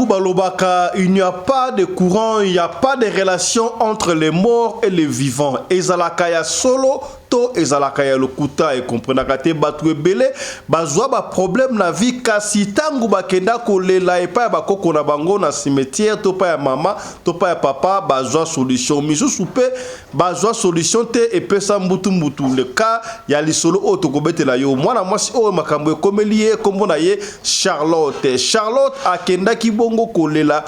Balobaka, il n'y a pas de courant, il n'y a pas de relation entre les morts et les vivants. Ezalaka ya solo to ezalaka ya lokuta? Ekomprenaka te. Bato ebele bazwa baproblème na vie, kasi ntango bakenda kolela epai ya bakoko na bango na cimetière, to epai ya mama to epai ya papa, bazwa solution. Misusu mpe bazwa solution te, epesa mbutu-mbutu. Le cas ya lisolo oyo tokobetela yo, mwana mwasi oyo makambo ekomeli ye, nkombo na ye Charlotte. Charlotte akendaki bongo kolela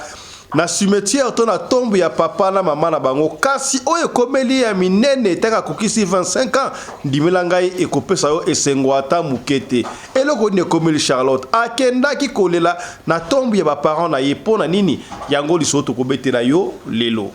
na cimetière to na tombe ya papa na mama na bango, kasi oyo ekomeli ya minene ntango akokisi 25 ans, ndimela ngai, ekopesa yo esengo ata moke te. Eloko nini ekomeli Charlotte? Akendaki kolela na tombe ya baparent na ye mpo na nini? Yango lisolo tokobetela yo lelo.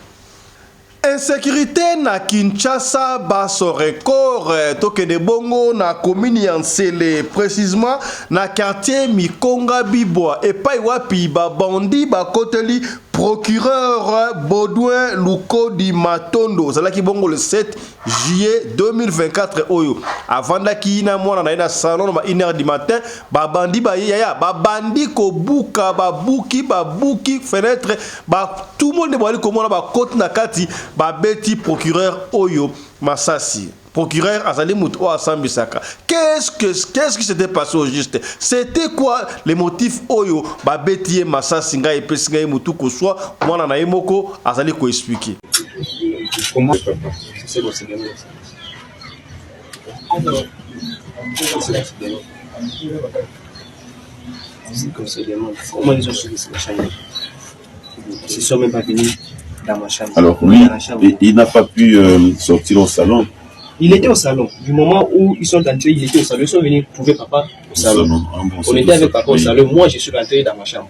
Insécurité na Kinshasa bat son record. Tokende bongo na commune ya Nsele, précisément na quartier Mikonga Bibwa, epai wapi babandi bakoteli procureur Baudouin Lukodi Matondo. Ozalaki bongo le 7 juillet 2024 oyo. Avandaki na mwana na ye na salon na ba 1 heure du matin, babandi baye yaya, babandi kobuka, babuki, babuki fenêtre, batumo nde bali komona, bakoti na kati, babeti procureur oyo masasi. Procureur azali moto oyo asambisaka. Qu'est-ce qui s'était passé au juste? C'était quoi les motifs oyo babeti ye masasi? Ngai epesi ngai motu koswa, mwana na ye moko azali koexpliquer. Comment papa? C'est bon, c'est bien. C'est bien. C'est comme ça, demande. Comment ils ont suivi la chambre? Ils ne sont même pas venus dans ma chambre. Alors lui, Dans la chambre. il n'a pas pu sortir au salon. Il était au salon. Du moment où ils sont entrés, il était au salon. Ils sont venus trouver papa au salon. Ah bon, On c'est était avec ça. papa au salon. Moi, je suis rentré dans ma chambre.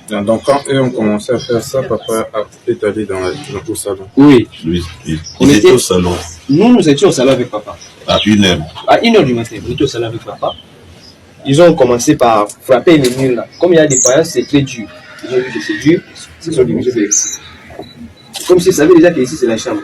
Donc quand eux ont commencé à faire ça, papa est allé au salon. Oui. Lui, On il était était- au salon Nous, nous étions au salon avec papa. À 1 heure. À 1h du matin, on était au salon avec papa. Ils ont commencé par frapper les murs là. Comme il y a des faïences, c'est très dur. Ils ont vu que c'est dur, ils sont dirigés vers ici. Comme s'ils savaient déjà qu'ici c'est la chambre.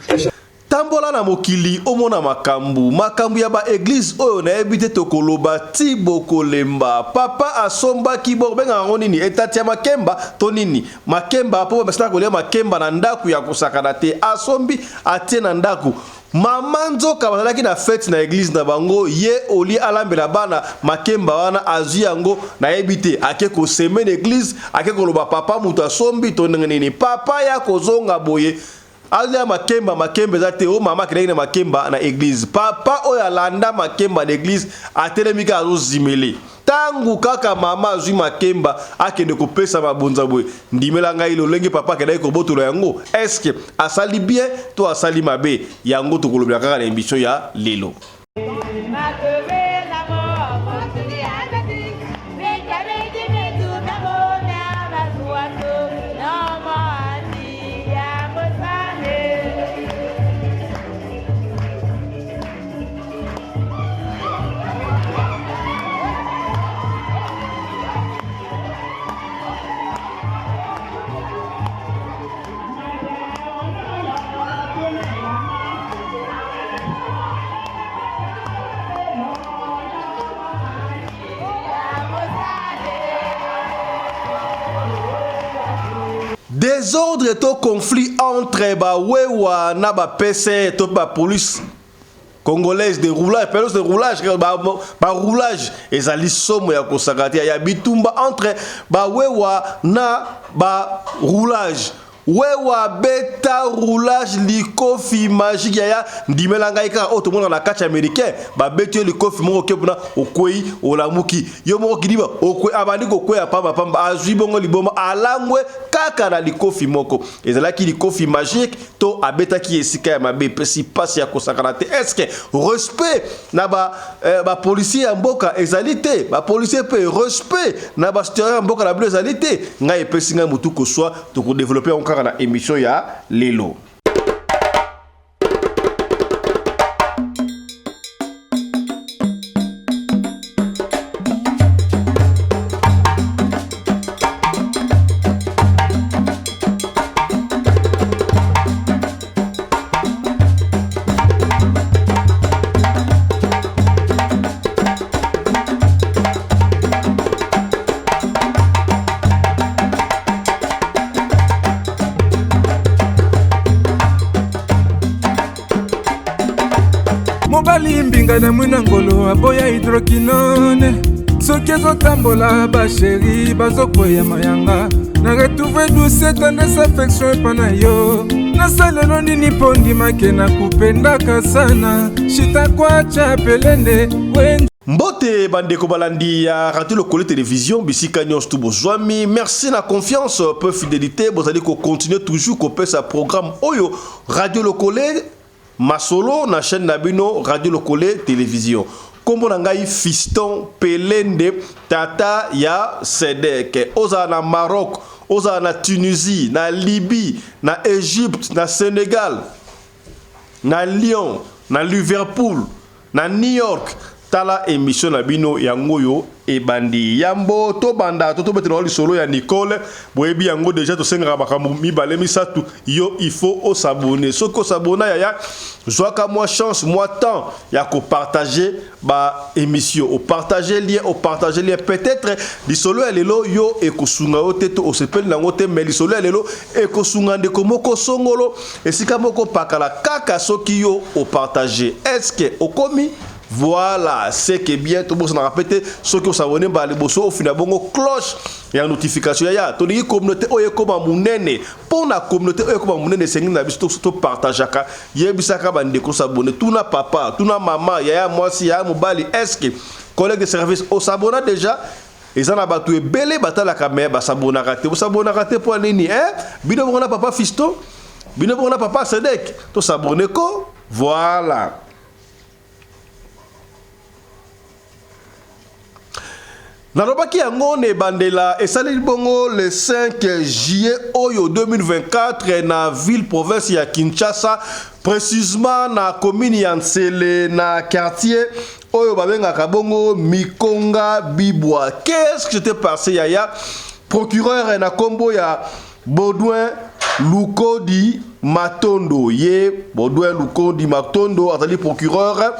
C'est la chambre. Tambola na mokili, omona makambo, makambo ya baéglise oyo nayebi te, tokoloba ti bokolemba. Papa asombaki, bo bengaka yango nini, etati ya makemba to nini, makemba, mpo basala kolia makemba na ndako ya kosakana te. Asombi, atie na ndako. Mama nzoka bazalaki na fête na église na bango. Ye oli alambela bana makemba wana, azwi yango, nayebi te, ake koseme na église, ake koloba papa moto asombi to ndenge nini. Papa ya kozonga boye, alia makemba, makemba eza te. O mama akendaki na makemba na église. Papa oyo alanda makemba na église, atelemi kaka, azozimele. Ntango kaka mama azwi makemba, akende kopesa mabonza boye, ndimela ngai, lolenge papa akendaki kobotola yango, est-ce asali bien to asali mabe? Yango tokolobela kaka na émission ya lelo. Désordre to conflit entre bawewa na bapese to bapolice congolaise de roulage, police de roulage, baroulage, ezali somo ya kosaka te. Ya bitumba entre bawewa na baroulage. Wewa beta roulage likofi magique yaya, ndimela ngai, kaka oyo tomonaka na kati américain, babeti yo likofi moko oke mpona okwei, olamuki yo moko kidiba okwe. Abandi kokweya pamba pamba, azwi bongo liboma, alangwe kaka na likofi moko. Ezalaki likofi magique to abetaki esika ya mabe? Epesi mpasi ya kosakana te. Est-ce respect na bapolicier ya mboka ezali te? Bapolicier mpe, respect na bacitoyen ya mboka na bino ezali te? Ngai epesi ngai motu koswa. Tokodévelopper yango kaka na émission ya lelo. Mobali mbinga na mwina ngolo aboya hydroquinone. Soki ezotambola basheri bazokweya mayanga. Na retrouve douce tendresse affection epa na yo. Nasalelo nini mpo ndimake nakupendaka sana. Shitakwacha pelende wen Mbote bandeko balandi ya Radio Lokole Television bisika nyonso tu bozwami. Merci na confiance peu fidélité bozali ko continuer toujours kopesa programme oyo Radio Lokole masolo na chaîne na bino Radio Lokole Television. Kombo na ngai Fiston Pelende tata ya Sedek. Ozala na Maroc, ozala na Tunisie, na Libye, na Egypte, na Sénégal, na Lyon, na Liverpool, na New York. Tala émission na bino yango oyo ebandi. Yambo tobanda to tobetela lisolo ya Nicole, boyebi yango déjà tosengaka makambo mibale misato yo il faut osabonner. Soki osabona yaya, zwaka mwa chance, mwa temps ya kopartager ba émission, opartager lien, opartager lien. Peut-être lisolo ya lelo yo ekosunga yo te to osepeli nango te, mais lisolo ya lelo ekosunga ndeko moko songolo esika moko pakala kaka soki yo opartager. Est-ce que okomi? Voilà, c'est que bien tobosanaka pe te soki osabone mbala liboso ofina bongo cloche ya notification yaya. Tolingi communauté oyo ekoma monene. Mpo na communauté oyo ekoma monene esengi na biso topartageaka, yebisaka bandeko osabone, tuna papa, tuna mama, yaya mwasi, yaya mobali, est-ce que collègue de service osabona déjà? Eza na bato ebele batalaka me basabonaka te. Bosabonaka te mpo nini, hein? Bino bongo na papa Fiston, bino bongo na papa Sedek, tosabone ko. Voilà. Nalobaki yango na ebandela, esaleli bongo le 5 juillet oyo 2024 na ville province ya Kinshasa, précisément na commune ya Nsele na quartier oyo babengaka bongo Mikonga Bibwa. Qu'est-ce qui s'était passé yaya? Procureur na kombo ya Baudouin Lukodi Matondo, ye Baudouin Lukodi Matondo azali procureur,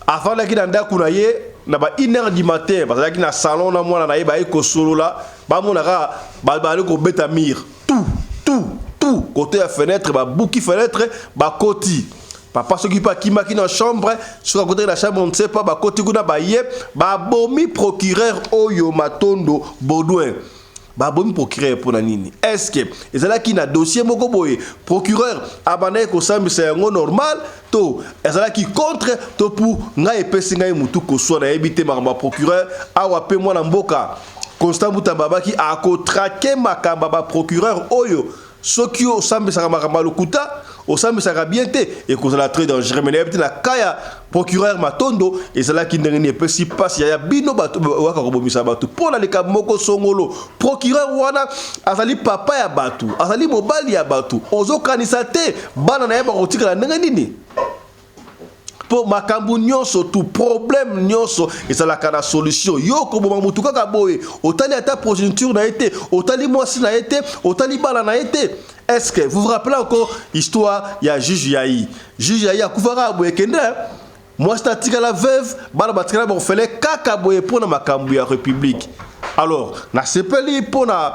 afandaki na ndako na ye na ba 1 heure du matin, bazalaki na salon na mwana na ye baye kosolola, bamonaka bazali kobeta mur tout tout tout côté ya fenêtre, babuki fenêtre bakoti. Papa soki mpe akimaki na chambre, soki akotaki na chambre on ne sait pas, bakoti kuna baye babomi procureur oyo Matondo Baudouin. Babomi procureur mpona nini? Est-ce que ezalaki na dossier moko boye procureur abandaki kosambisa yango normal to ezalaki contre to pour? Ngai epesi ngai mutu koswa, nayebi te makambo ya procureur awa. Mpe mwana mboka Constant Mutamba abaki akotraquer makambo ya baprocureur oyo. Soki osambisaka makambo ya lokuta, osambisaka bien te, ekozala très dangereux. Mais nayebi te na ka ya procureur Matondo ezalaki ndenge nini. Epesi mpasi ya bino bato oyaka kobomisa bato mpo na likambo moko songolo. Procureur wana azali papa ya bato, azali mobali ya bato. Ozokanisa te bana na ye bakotikala ndenge nini? Mpo makambo nyonso tu, problème nyonso ezalaka na solution. Yo koboma motu kaka boye, otali ata progéniture na ye te, otali mwasi na ye te, otali bana na ye te. Est-ce que vous vous rappelez encore histoire ya juge Yayi? Juge Yayi akufaka boye, kende mwasi atikala veuve, bana batikala baorphelin kaka boye mpona makambo ya république. Alors nasepeli mpona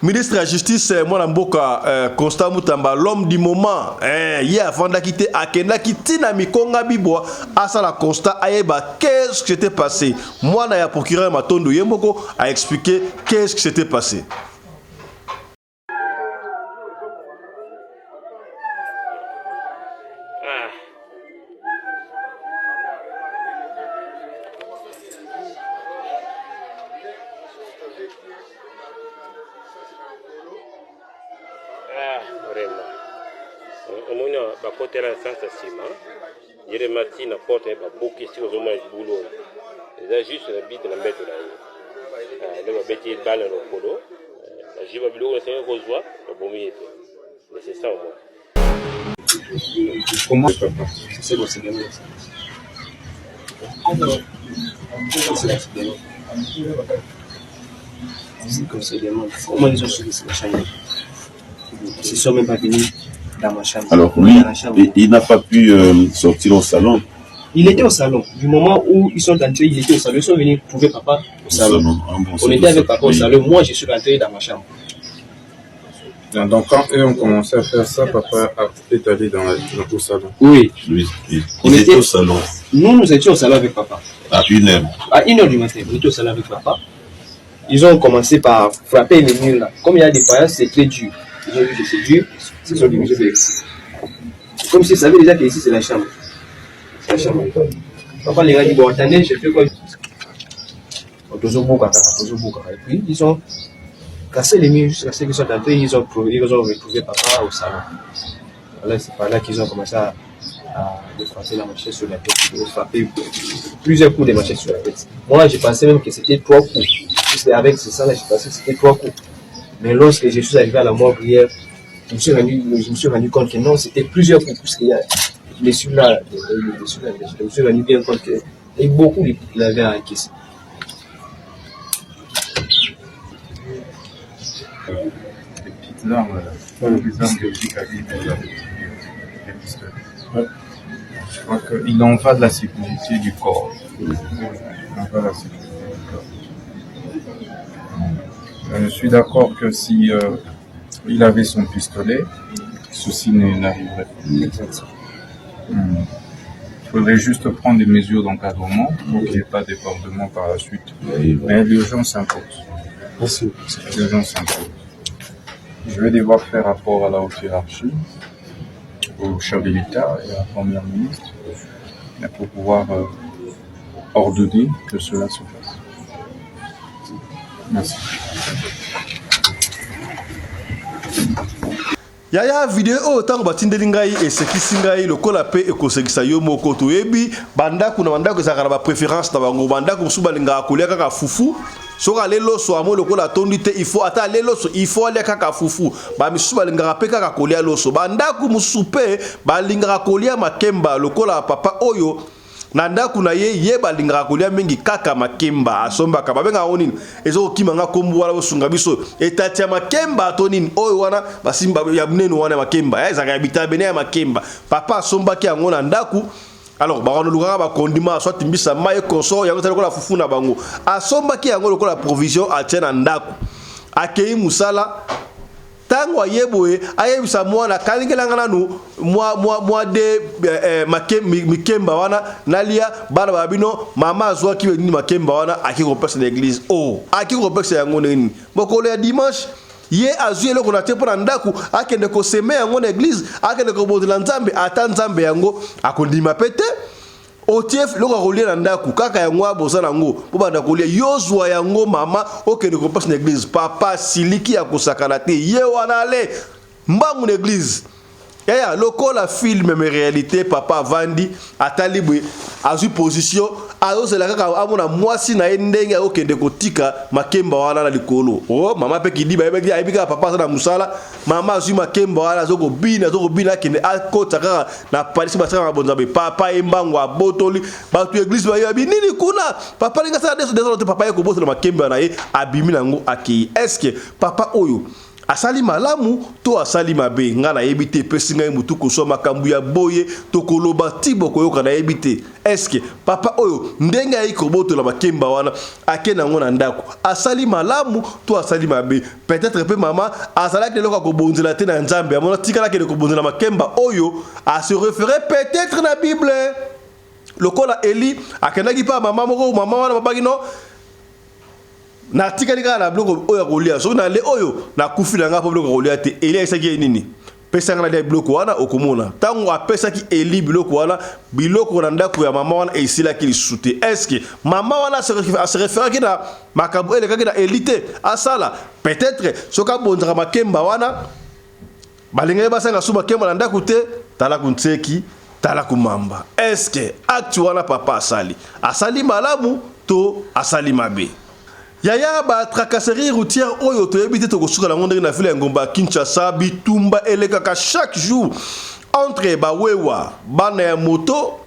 ministre ya justice mwana mboka Constant Mutamba, l'homme du moment. Ye afandaki te, akendaki ntina Mikonga Bibwa asala constat, ayeba qu'est-ce qui s'était passé. Mwana ya procureur Matondo ye moko a expliqué qu'est-ce qui s'était passé. Ah, vraiment omoni bakotela na sanse ya nsima yerema ti na porte, babuki esika ozomona libulu oyo eza juste na bite na mbeto na ye. Nde babeti ye bale na lokolo, bazwi babiloko esengeli kozwa, babomi ye te. Mais c'est ça au moins. Comment papa? C'est bon, c'est bien. C'est bien. C'est comme ça, demande. Comment ils ont suivi la chambre? Ils ne sont même pas venus dans ma chambre. Alors lui, Dans la chambre. il n'a pas pu sortir au salon. Il était au salon. Du moment où ils sont entrés, il était au salon. Ils sont venus trouver papa au Au salon. salon. Ah bon, On c'est était tout avec ça. papa au Oui. salon. Moi, je suis rentré dans ma chambre. Donc quand eux ont commencé à faire ça, papa est allé dans la, au salon. Oui. Oui, oui. Ils étaient au salon. Nous, nous étions au salon avec papa. À 1h. À 1h du matin, on était au salon avec papa. Ils ont commencé par frapper les murs là. Comme il y a des faïences, c'est très dur. Ils ont vu que c'est dur, ils sont dirigés vers ici. Comme s'ils savaient déjà qu'ici c'est la chambre. C'est la chambre. Papa les gars dit bon attendez, je fais quoi Et puis ils ont cassé les murs jusqu'à ce qu'ils soient entrés, ils ont, ils ont retrouvé papa au salon. Voilà, c'est par là qu'ils ont commencé à, à lui frapper la machette sur la tête, ils frapper plusieurs coups de machette sur la tête. Moi, je pensais même que c'était trois coups. Puisque avec ce sang-là, je pensais que c'était trois coups. Mais lorsque je suis arrivé à la morgue hier, je me suis rendu, je me suis rendu compte que non, c'était plusieurs coups, puisqu'il y a les là, les là, je me suis rendu bien compte qu'il y a beaucoup de coups qu'il avait encaissés. Les petites armes, les armes de petit calibre, les pistolets. Ouais. Je crois qu'il en va de la sécurité du corps. Il en va de la sécurité du corps. Je suis d'accord que si euh, il avait son pistolet, ceci n'arriverait pas. Hmm. Il faudrait juste prendre des mesures d'encadrement pour qu'il n'y ait pas de débordement par la suite. Mais l'urgence s'impose. L'urgence s'impose. Je vais devoir faire rapport à la haute hiérarchie, au chef de l'État et à la première ministre pour pouvoir euh, ordonner que cela se fasse. Merci. Yaya video oyo ntango batindeli ngai esekisi ngai lokola mpe ekosekisa yo moko. Toyebi bandako na bandako ezalaka na bapréférence na bango. Bandako mosusu balingaka kolia kaka fufu, soki ale loso amo lokola atondi te, il faut ata ale loso, il faut alia kaka fufu. Bamisusu balingaka mpe kaka kolia loso. Bandako mosusu mpe balingaka kolia makemba, lokola papa oyo na ndako na ye, ye balingaka kolia mingi kaka makemba. Asombaka, babengaka yango nini, ezokokima nga kombo wana, bosunga biso, etati ya makemba to nini oyo wana basimba ya monene wana ya makemba, eh, ezalaka ya bitabene ya makemba. Papa asombaki yango na ndako. Alors bakolukaka bakondima soit mbisa mai consort, yango ezali lokola fufu na bango. Asombaki yango lokola provision, atie na ndako, akei mosala. Ntango aye boye, ayebisa mwana kalingela nga nanu mwa, mwa, mwa de eh, eh, make, mikemba wana nalia. Bana ba bino, mama azwaki nini makemba wana, aki kopesa na eglise. Oh, aki kopesa yango ndenge nini? Mokolo ya dimanche ye azwi eloko na te mpo na ndako, akende koseme yango na eglise, akende kobondela Nzambe. Ata Nzambe yango akondima mpe te. Otie eloko ya kolia na ndako kaka yango wana boza na yango, bobanda kolia. Yo zwa yango mama, okende kopesa na eglise. Papa siliki ya kosakana te, ye wana ale mbangu na eglise. Yaya, lokola film mais réalité. Papa avandi, atali boye, azwi position, azozela kaka amona mwasi na ye ndenge akokende kotika makemba wana na likolo. O oh, mama mpe kidiba ayebi kaka papa aza na mosala. Mama azwi makemba wana, azokobina, azokobina, akende akota kaka na palisi basaka na bonzambe. Papa ye mbango abotoli. Bato ya eglise bayebi nini kuna, papa alingi asala desordre te. Papa ye kobotola makemba na ye, abimi na yango, akei. Est-ce papa oyo asali malamu to asali mabe? Ngai nayebi te, epesi ngai motu koswa makambo ya boye. Tokoloba ti bokoyoka. Nayebi te, eske papa oyo ndenge ayei kobotola makemba wana, ake nango na ndako, asali malamu to asali mabe? Peut-être mpe mama azalaki eloko ya kobonzela te na Nzambe, amona tikala akende kobonzela makemba oyo, ase référé peut-être na Bible, lokola Eli akendaki mpe mama moko, mama wana babaki no natikali kaka na biloko oyo ya kolia, soki nale oyo nakufi na ngai mpo biloko ya kolia te. Eli ayesaki ye nini? Pesa ngai nalia biloko wana, okomona. Ntango apesaki Eli biloko wana, biloko na ndako ya mama wana esilaki lisusu te. Eske mama wana ase référaki na makambo elekaki na Eli te asala? Peut-être soki abonzaka makemba wana, balingaki basanga su makemba na ndako te. Tala kuntseki, tala kumamba. Eske acte wana papa asali, asali malamu to asali mabe? Yaya, ba tracasserie routière oyo toyebi te tokosuka nango ndenge. Na ville ya Ngomba ya Kinshasa, bitumba elekaka chaque jour entre bawewa, bana ya moto,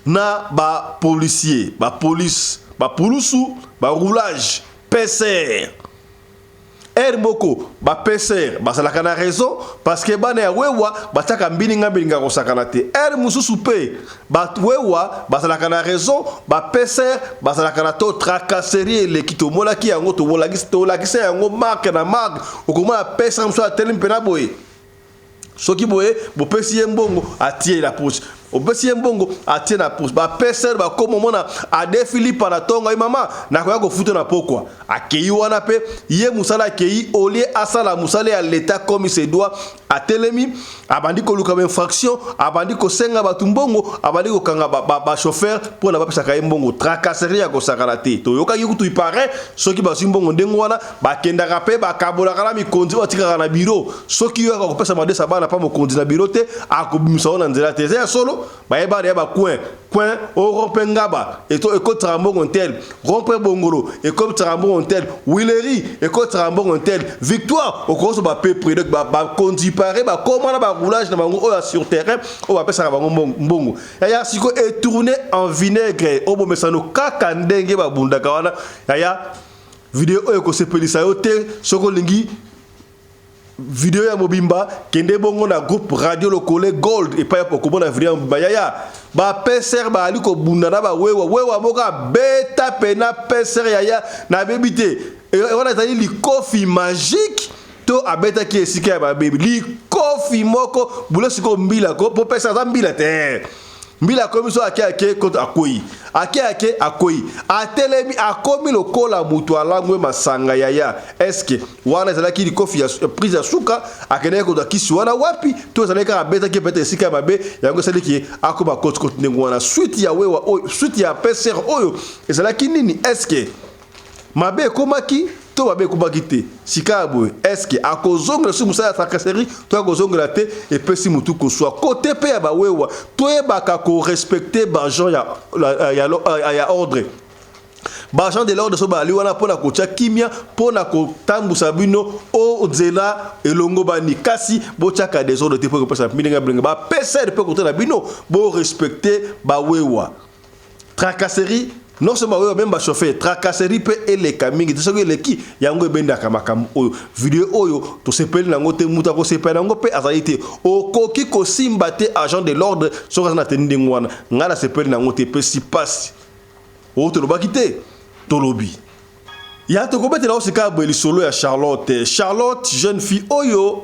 na bapolicier, bapolice, bapulusu, baroulage PCR. Heure moko ba PCR bazalaka na raison parce que bana ya wewa batiaka mbilinga mbilinga kosakana te. Heure mosusu pe ba wewa bazalaka na raison, ba PCR bazalaka na to tracasserie eleki tomonaki yango tolakisa yango marque na marque okomona PCR mosusu atelemi mpena boye soki boye bopesi ye mbongo atie na poche opesi ye mbongo atie na poche bapesere bakoma omona adefi lipa na ntongo ayi mama nakoya kofuta na pokwa akei wana mpe ye mosala akei olie asala mosala ya leta comme se doit atelemi abandi koluka bainfraction abandi kosenga bato mbongo abandi kokanga bachauffeur ba, ba mpo na bapesaka ye mbongo tracasserie ya kosakana te toyokaki kutu ipare soki bazwi mbongo ndenge wana bakendaka mpe bakabolaka na mikonzi oyo atikaka na biro soki yo akopesa madesa bana pa mokonzi na biro te akobimisa yo na nzela te eza ya solo bayebana ya bacoin coin o rompe ngaba ekotisaka mbongo ntel rompe bongolo ekotisaka mbongo ntel wileri ekotisaka mbongo ntel victoire okoso bapepre donc bakonzi pare bakoma na baroulage na bango oyo ya sur terrain oyo bapesaka bango mbongo yaya siko etourne en vinaigre obomesano kaka ndenge babundaka wana yaya video oyo ekosepelisa yo te soki olingi video ya mobimba kende bongo na groupe radio lokole gold epai okomona video ya mobimba yaya bapeser baali kobunda na bawewa wewa moko abeta pena peser yaya nabebi te e, wana ezali likofi magique to abetaki esika ya babebi likofi moko bule sikoyo mbila ko po pesa aza mbila te mbila akomi so ake ake koto akwei ake ake akwei atelemi akomi lokola moto alangwe masanga yaya eske wana ezalaki likofi ya prise ya suka akendaki kozwa kisi wana wapi to ezalaki kaka abetaki pete esika ya mabe yango esaliki akoma kotikoti ndenge wana suite ya wewa oyo suite ya pcr oyo ezalaki nini eske mabe ekomaki to mabe ekomaki te sika ya boye eske akozongela soki mosala ya tracasserie to akozongela te epesi motu koswa kote mpe ya bawewa toyebaka korespecte baagent ya, ya, ya, ya ordre baagent de l'ordre so bazali wana mpo na kotya kimia mpo na kotambusa bino o nzela elongobani kasi botyaka desordre te mpo ekopesa ndenge bilenge bapesere mpe kote na bino borespecte bawewa tracasserie non seulement oyo même bachauffeur tracasserie mpe eleka mingi te soki eleki yango ebendaka makambo oyo video oyo tosepeli nango te moto akosepela yango mpe azali te okoki kosimba te agent de l'ordre soki aza na teni ndenge wana ngai nasepeli nango te epesi mpasi oyo tolobaki te tolobi ya tokobetela yo sika boye lisolo ya charlotte charlotte jeune fille oyo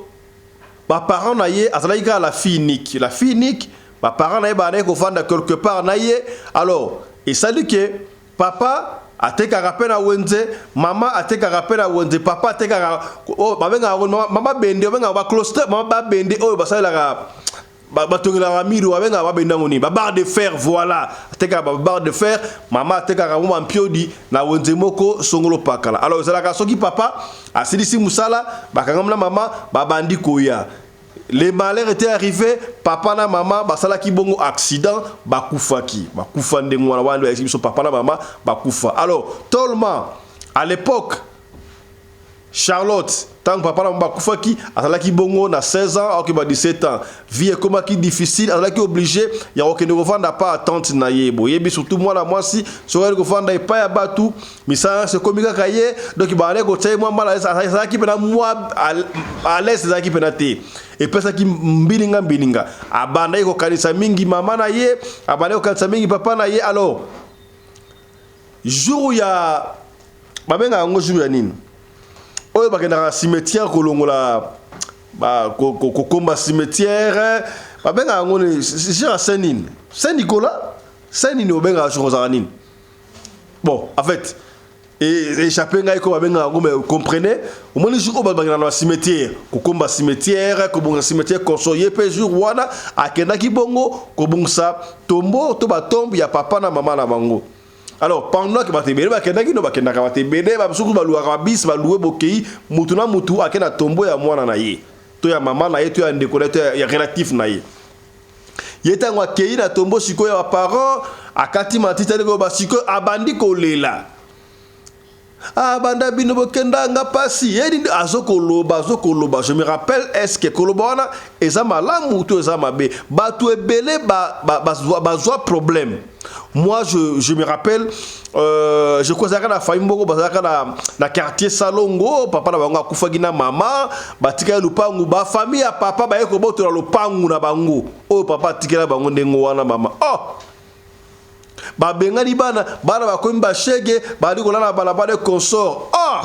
Ba parents na ye azalaki kaka la fille unique. La fille unique, ba parents na ye bazalaki kovanda quelque part na ye. Alors, esali ke papa atekaka mpe na wenze, mama atekaka mpe na wenze, papa atekaka oh, babengaka mama bende, babengaka ba cluster, mama babende oyo basalelaka batongelaka miro babengaka babenda yango nini ba barre de fer voilà atekaka ba barre de fer mama atekaka yango mampiodi na wenze moko songolo pakala alors ezalaka soki papa asilisi mosala bakangami na mama babandi koya le malheur était arrivé papa na mama basalaki bongo accident bakufaki bakufa ndenge wana wana bayebisi biso papa na mama bakufa alors tolma à l'époque Charlotte, tango papa na bango bakufaki, azalaki bongo na 16 ans, akoki ba 17 ans. Vie ekomaki difficile, azalaki obligé ya kokende kovanda pa tante na ye. Boyebi surtout mwana mwasi, soki ali kovanda epai ya batu, misala nyonso ekomi kaka ye, donc bandaki kotia ye mwa mal à l'aise, azalaki pena mwa à l'aise ezalaki pena te. Epesaki mbilinga mbilinga. Abandaki kokanisa mingi mama na ye, abandaki kokanisa mingi papa na ye. Alors, jour ya babengaka yango jour ya nini oyo bakendaka na cimetière kolongola kokomba cimetière babengaka yango jour ya saint nini saint nicolas saint nini obengaka jour ozalaka nini bon en fait échappé ngai ko babengaka yango mais comprenez omoni jour oyo bakendaka na cimetière kokomba cimetière kobongisa cimetière konso ye mpe jour wana akendaki bongo kobongisa tombo to batombe ya papa na mama na bango alors pendant que bato ebele bakendaki no bakendaka bato ebele bamosusu baluwaka babisi baluwe bokei mutu na mutu ake na tombo ya mwana na ye to ya mama na ye to ya ndeko na ye to ya relatif na ye ye ntango akei na tombo sikoyo ya baparent akati matiti alikoyo basikoyo abandi kolela Ah banda bino bokenda nga pasi ye nini azokoloba azokoloba je me rappelle est ce que koloba wana eza malamu to eza mabe bato ebele bazwa ba, ba, problème. Moi, je me rappelle, je crois ezalaka na famille moko bazalaka na quartier Salongo. Papa na bango akufaki na mama, batikali lupangu. Bafamille ya papa baye kobotola lopangu na bango oyo papa atikela bango ndenge wana. Mama, oh, babengani bana, bana bakomi bashege, bali kolala balabala, consort. Oh,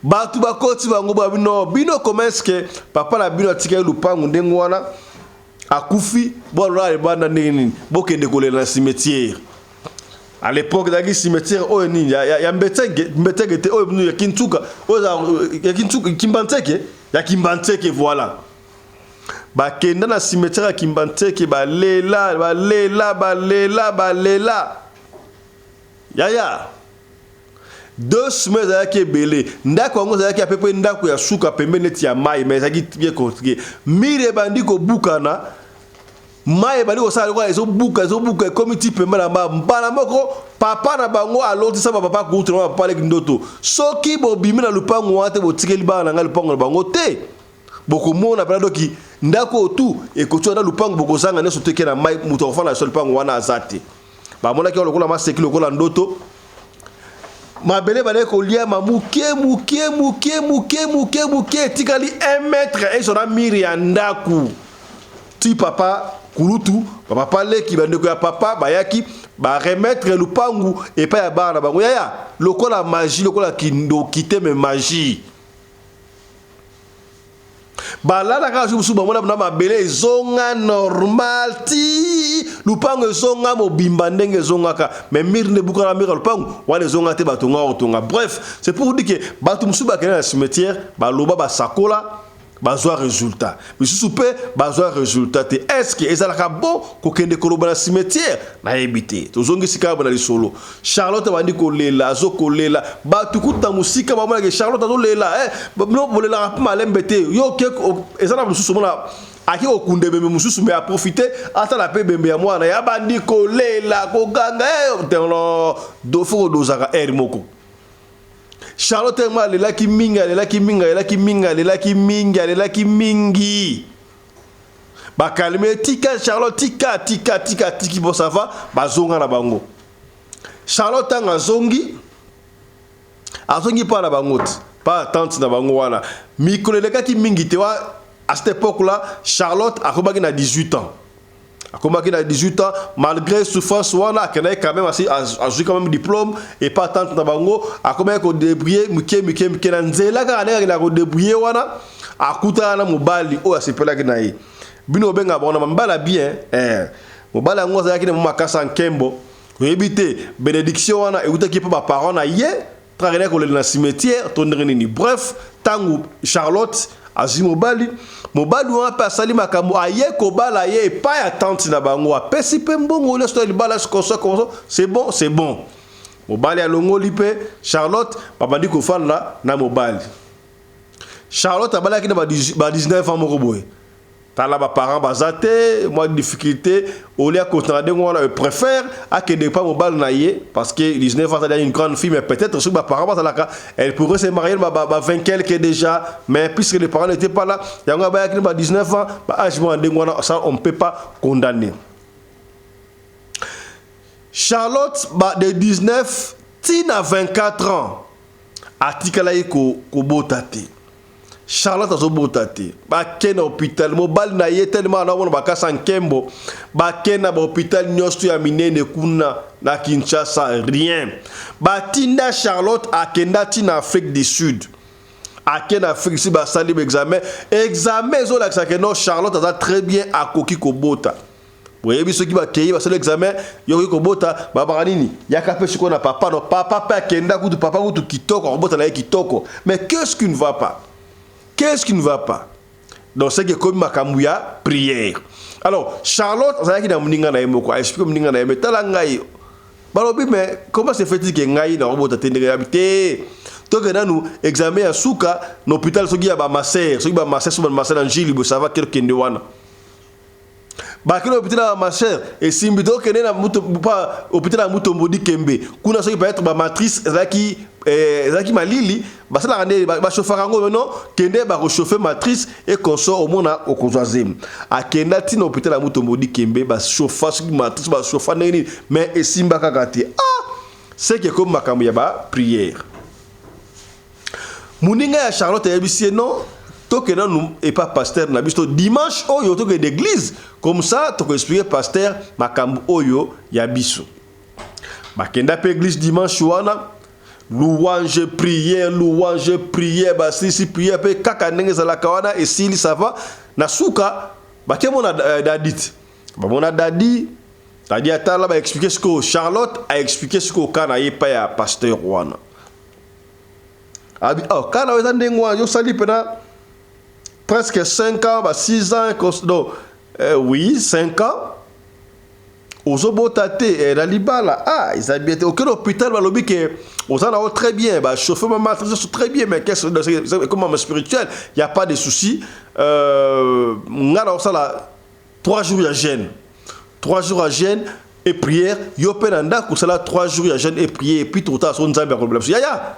bato bakoti bango, babino bino, comment est-ce que papa na bino atikali lupangu ndenge wana, akufi, bolala libanda ndenge nini? Bokende kolela na cimetière. À l'époque ezalaki cimetière oyo nini ya Mbetenge, Mbetenge te, oyo ya Kintsuka, oyo ya Kintsuka, Kimbantseke, ya Kimbantseke, voilà. Bakenda na cimetière ya Kimbantseke, balela, balela, balela, balela. Yaya, 2 semaines ezalaki ebele. Ndako yango ezalaki apepe ndako ya suka pembeni neti ya mai, mais ezalaki bien construit. Mur ebandi kobukana, mai ebandi kosala lokola ezobuka, ezobuka, ekomi ti pembe na mbala moko. Papa na bango alotisa bapapa kutu na bapapa leki ndoto: soki bobimi na lupango wana te, botikeli bana na ngai lupango na bango te, bokomona mpena doki ndako oyo tu ekotia na lupango, bokozanga nyonso teke na mai, moto akofanda na so lupango wana aza te. Bamonaki yango lokola maseki, lokola ndoto. Mabele bandaki koliama moke moke moke moke moke moke, etikali 1 mètre ezo na mur ya ndako. Ti papa kulutu, bapapa leki, bandeko ya papa bayaki baremettre lupangu epai ya bana na bango. Yaya, lokola magie, lokola kindoki te, mais magie. Balala kaka mosusu, bamona na mabele ezonga normal, ti lupango ezonga mobimba ndenge ezongaka, mais mur nde ebukana, mur ya lupango wana ezonga te, batonga kotonga. Bref, c'est pour dire que bato mosusu bakende na cimetière, baloba, basakola, bazwa résultat, misusu mpe bazwa résultat te. Est ce que ezalaka bon kokende koloba na cimetière? Nayebi te. Tozongisi kaka na lisolo. Charlotte abandi kolela, azokolela, bato kuta mosika bamonake Charlotte azolela. Eh, bino bolelaka mpe malembe te. Yo ke eza na mosusu omona aki kokunda ebembe mosusu, mais aprofite atala mpe ebembe ya mwana ye, abandi kolela, koganga. Eh, faut kodozaka aire moko. Charlotte yango alelaki mingi, alelaki mingi, alelaki mingi, alelaki mingi, alelaki mingi. Bakalme: "Tika Charlotte, tika, tika, tika." Tiki, bon, ça va, bazonga na bango. Charlotte ntango azongi, azongi mpa na bango te, pa tante na bango wana. Mikolo elekaki mingi te wa, à cette époque là Charlotte akomaki na 18 ans, akomaki na 18 ans. Malgré souffrance wana, akendaki quand même, azwi quand même diplôme epa tante na bango. Akomaki kodébrouiller mike mike mike na nzela kaka ndenge akendaka kodébrouiller wana, akutana na mobali oyo asepelaki na ye. Bino obenga bango na mibala bien, eh. Mobali yango azalaki na mo makasi ya nkembo. Oyebi te bénédiction wana eutaki mpe baparent na ye, akendaki kolela na cimetière to ndenge nini. Bref, ntango Charlotte azwi mobali, mobali wana mpe asali makambo, aye kobala ye epai ya tante na bango, apesi mpe mbongo nyonso ya libala, koso koso, c'est bon, c'est bon. Mobali alongoli mpe Charlotte, babandi kofanda na mobali. Charlotte abalaki na ba 19 ans moko boye. Tala, baparent baza te, mwa difficulté olia kotanga ndenge wana, préfère akende pa mobali na ye, parce que 19 ans, azali une grande fille. Mais peut-être soki baparent bazalaka, elle pourrait se marier ba 20 quelque déjà, mais puisque les parents n'étaient pas là, yango abayaki na ba 19 ans, ba âge moko ndenge wana. Ça, on ne peut pas condamner Charlotte. Ba de 19 ti na 24 ans, atikalaki kobota te. Charlotte azobota te. Bakende na hôpital, mobali na ye telema anamona bakasa nkembo, bakende na bahôpital nyonso ya minene kuna na Kinshasa, rien. Batinda Charlotte, akenda ti na Afrique du Sud. Ake na Afrique du Sud, basali baexamen, examen ezolakisa ke non, Charlotte aza très bien, akoki kobota. Boyebi, soki bakei, basali examen, yokoki kobota, babaka nini? Yaka mpe sikoyo na papa. No papa mpe akenda kutu, papa kutu kitoko, akobota na ye kitoko. Mais qu'est-ce qui ne va pas? Qu'est-ce qui ne va pas? Donc c'est que ekomi makambo ya prière. Alors Charlotte azalaki na moninga na ye moko, aexplique moninga na ye: "Mais tala ngai, balobi, mais comment se fait-il ke ngai nakobota te?" Ndenge yabi te, toke nanu examen ya suka na hôpital, soki ya bamaser, soki bamaser, soki bamaser na Njili boye, ça va, kende wana. Bakende hôpital ya bamaser, esimbi. Tokende na pa hôpital ya Mutombo Dikembe kuna, soki peut-être bamatrice ezalaki. Eh, ezalaki malili basalaka nde bachauffaka yango non kende bakochauffe matrice et consort omona okozwa zemi. Akenda ntina hôpital ya Mutombo Dikembe, bachauffa soki matrice, bachauffa ndenge nini, mais esimba kaka te. Ah, seke ekomi makambo ya baprière. Moninga ya Charlotte ayebisi ye: non, tokende nanu epa pasteur na biso dimanche oyo, tokende église, comme ça tokoexpliquer pasteur makambo oyo ya biso. Bakenda mpe église dimanche wana, louange, prière, louange, prière, basilisi prière mpe kaka ndenge ezalaka wana, esili, ça va. Na suka bakemona dadi te, bamona dadi. Dadi atala, baexpliquer sikoyo, Charlotte aexpliquer sikoyo ka na ye epai ya pasteur wana. Abi: oh, ka na yo eza ndenge wana, yosali mpena presque 5 ans, ba 6 ans, donc oui, 5 ans ozobota te. Na libala, ah, eza bien te. Okende hôpital, balobi ke oza na yo très bien, bachauffe mama nyonso très bien, mais qu'est-ce comme spirituel, y a pas de souci. Nga na osala 3 jours ya jeûne, 3 jours ya jeûne et prière. Yo mpe na ndako osala 3 jours ya jeûne et prière, et puis totala so Nzambe akolobela biso. Yaya,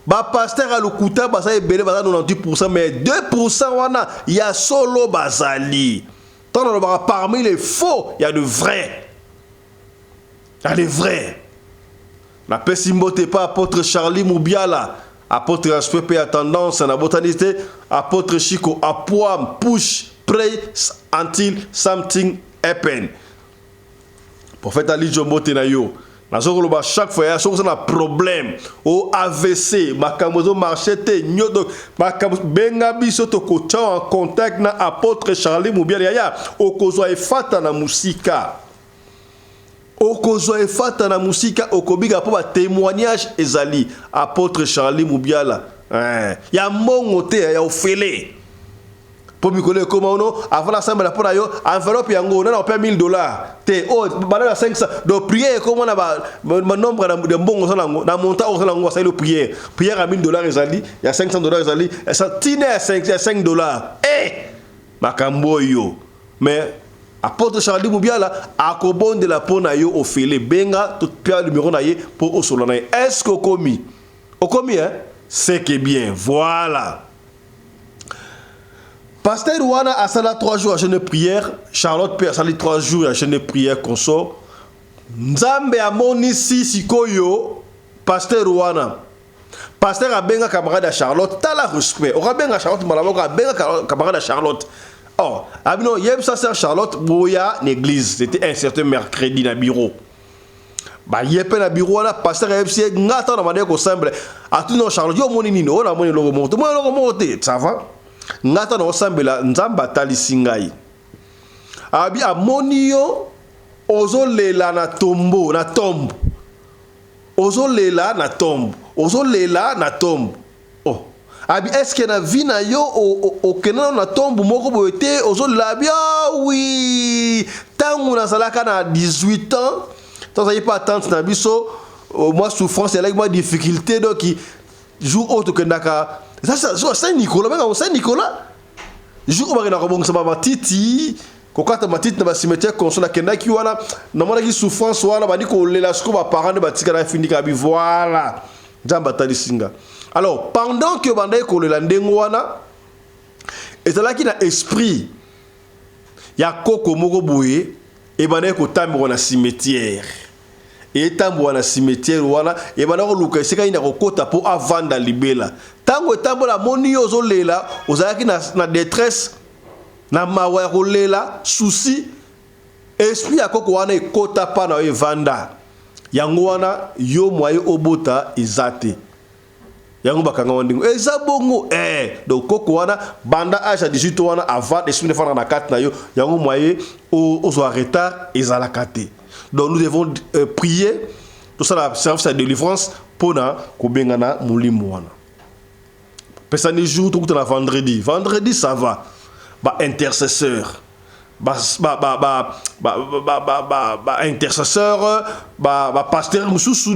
bapasteur ya lokuta baza ebele, baza 98, mais 2 wana ya solo bazali. Ntango nalobaka, parmi les faux, il y a de vrais, il y a des vrais. Napesi mbote pa apôtre Charlie Mubiala, apôtre aspect mpe ya tendance na botani te, apôtre Chico Apoam, push, pray until something happen. Prophète Ali Jombo te na yo. Nazokoloba chaque fois ya soki oza na problème o AVC, makambo ezomarche te, nyoto makambo, benga biso, tokotia en contact na apôtre Charlie Mubiala. Yaya, okozwa efata na mosika, okozwa efata na mosika, okobika mpo batémoignage ezali. Apôtre Charlie Mubiala, ya mbongo te, ya ofele, mpo mikolo ekóma ono avant nasambela mpo na yo, enveloppe yango nana opia 1000 $ te, oyo bana ya 500. Donc prière ekóma na banombre de mbongo osala yango, na montant oyo osala yango, basali prière. Prière ya 1000 $ ezali, ya 500 $ ezali, tina ya 5 $. E makambo oyo, mais apôtre Charlie Mubiala akobondela mpo na yo ofele. Benga, topia numéro na ye mpo osola na ye. Est ce que okomi? Okomi, hein? C'est que bien, voilà. Pasteur wana asala 3 jours ya jeûne prière, Charlotte mpe asali 3 jours ya jeûne prière consort. Nzambe amonisi sikoyo pasteur wana. Pasteur abenga camarade ya Charlotte. Tala respect, okabenga Charlotte mbala moko, abenga camarade ya Charlotte. Oh, abino yebisa sœur Charlotte boya na église. C'était un certain mercredi, na bureau. Baye mpe na bureau wana, pasteur ayebisi ye: nga ntango na bandeki kosambela, atuni: Charlotte, yo omoni nini? Oyo namoni eloko moko te. Omoni eloko moko te, ça va. Nga ntango osambela, Nzambe atalisi ngai, abi amoni yo ozolela na tombeau, na tombe, ozolela na tombe, ozolela na tombe. Oh, abi est-ce na vie na yo okende nano na tombe moko boye te, ozolela? Abi: ah oui, ntango nazalaka na 18 ans, tozali mpe tante na biso, mwa souffrance elaki, mwa difficulté. Donc jour oyo tokendaka Saint Nicolas, bengaka Saint Nicolas, jour oyo bakendaka kobongisa bamatiti, kokata matiti na bacimetière console, akendaki wana, namonaki souffrance wana, bandi kolela. Sikoyo baparent nde batikala findika. Abi voilà, Nzambe atalisi nga. Alors pendant que bandaki kolela ndenge wana, ezalaki na esprit ya koko moko boye ebandaki kotambola na cimetière, etambola na cimetière wana, ebanda koluka esika nini ya kokota mpo avanda libela. Ntango etambola, amoni yo ozolela, ozalaki na détresse, na mawa ya kolela, souci, esprit ya koko wana ekota mpa na yo, evanda. Yango wana yo mwaye obota eza te. Yango bakanga wa ndenge eza bongo. Donc koko wana, banda age ya 18 wana, avant esprit efanda na kati na yo, yango mwaye ozwa retard ezalaka te. Donc nous devons prier, tosala service ya délivrance mpona kobengana molimo wana. Pesani jour, tokutana vendredi. Vendredi, ça va. Baintercesseur, ba intercesseur, bapasteur mosusu,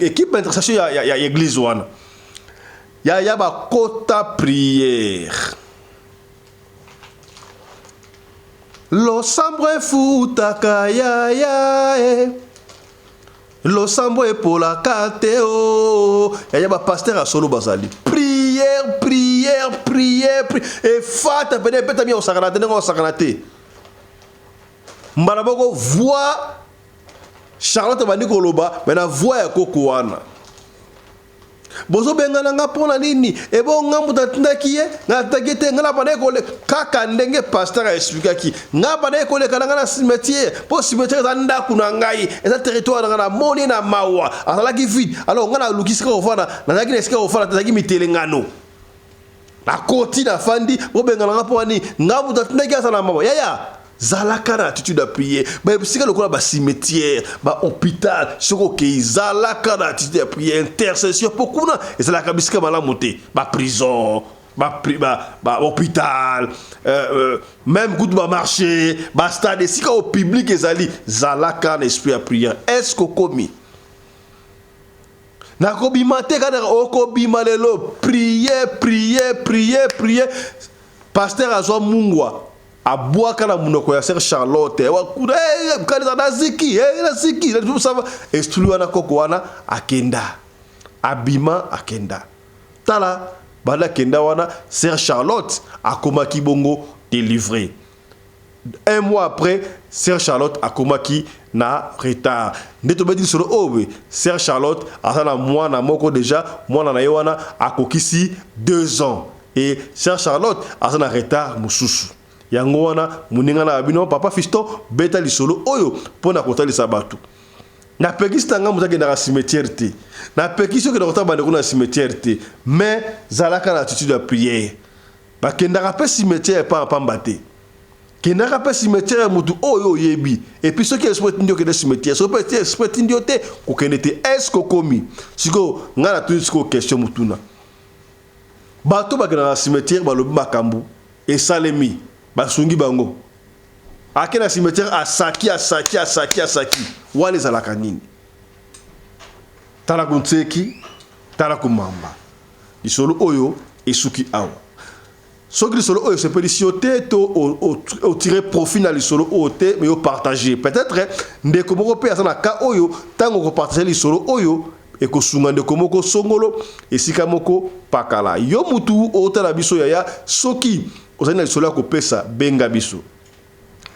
équipe intercession ya église wana ya bakota prière. Losambo efutaka, yaya e. Losambo epolaka te o yaya. Bapasteur ya solo bazali prière, prière, prière, efata pene, ebetami ya kosakana te, ndenge kosakana te. Mbala moko voix Charlotte bandi koloba, me na voix ya koko wana: "Bozobengana nga mpo na nini? Ebo nga moto atindaki ye? Nga atindaki ye te. Nga na bandaki koleka kaka ndenge pasteur aexpliquaki. Nga bandaki koleka na nga na cimetière, mpo cimetière eza ndako na ngai, eza territoire na ngai. Namoni na mawa, azalaki vide. Alors nga naluki esika kofanda, nazalaki na esika kofanda, ezalaki mitelengano. Nakoti, nafandi. Bobengana nga mpo nani? Nga moto atindaki aza na mawa." Yaya, zalaka na attitude ya prière. Baesika lokola bacimetière, bahôpital, soki okei, zalaka na attitude ya prière, intercession, mpo kuna ezalaka bisika malamu te. Baprison, bahôpital, même kutu bamarché, bastade, esika oyo public ezali, zalaka na esprit ya prière. Est ce okomi? Nakobima te kaka, okobima lelo. Prier, prier, prier, prier. Pasteur azwa mungwa, abwaka na monoko ya sœur Charlotte. Kuna kanisa, naziki, naziki esprit wana. Koko wana akenda, abima, akenda. Tala, banda akenda wana, sœur Charlotte akomaki bongo délivré. Un mois après, sœur Charlotte akomaki na retard. Nde tobeti lisolo oyo boye, sœur Charlotte aza na mwana moko déjà. Mwana na ye wana akokisi 2 ans et sœur Charlotte aza na retard mosusu. Yango wana, moninga na bino papa Fiston beta lisolo oyo mpo na kotalisa bato. Napekisi na ngai moto akendaka cimetière te, napekisi okenda kotala bandeko na cimetière te, mais zalaka na attitude ya prière. Bakendaka mpe cimetière pamba te. Kendaka mpe cimetière ya motu oyo oyebi. Et puis soki esprit etindi okende cimetière, soki mpe esprit etindi yo te, kokende te. Est ce okomi? Sikoyo ngai natuni sikoyo question, motuna: bato bakendaka na cimetière, balobi makambo esalemi, basungi bango, ake na cimetière, asaki, asaki, asaki, asaki, wana ezalaka nini? Tala kuntseki, tala kumamba. Lisolo oyo esuki awa. Soki lisolo oyo esepelisi yo te to otire profit na lisolo oyo te, mais opartage, peut-être ndeko moko mpe aza na ka oyo. Ntango okopartage lisolo oyo, ekosunga ndeko moko songolo esika moko pakala. Yo mutu otala biso, yaya, soki ozali na lisolo ya kopesa, benga biso.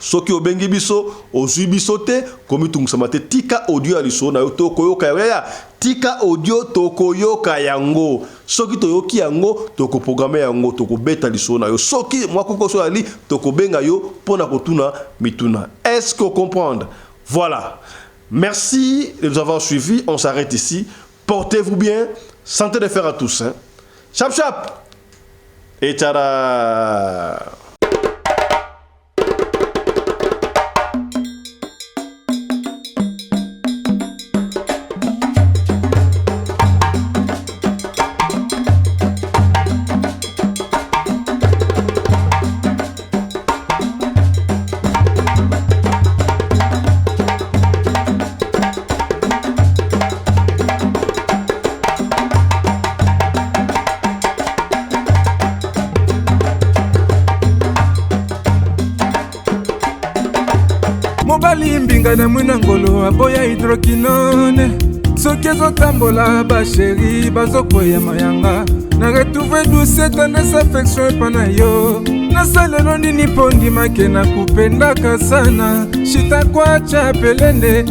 Soki obengi biso, ozwi biso te, komitungisama te. Tika audio ya lisolo na yo, tokoyoka yango. Yaya, tika audio, tokoyoka yango. Soki toyoki yango, tokoprograme yango, tokobeta lisolo na yo. Soki mwa kokoso ali, tokobenga yo mpo na kotuna mituna. Est-ce que comprendre? Voilà, merci de nous avoir suivis. On s'arrête ici. Portez-vous bien. Santé de fer à tous, hein? Chap chap et tada. Mobali mbinga na mwina ngolo aboya hydroquinone. Soki ezotambola, bachéri bazokweya mayanga. Na retrouve douce tendresse, affection epa na yo. Nasalelo nini mpo ndimake nakupendaka sana? Shitakwacha pelende.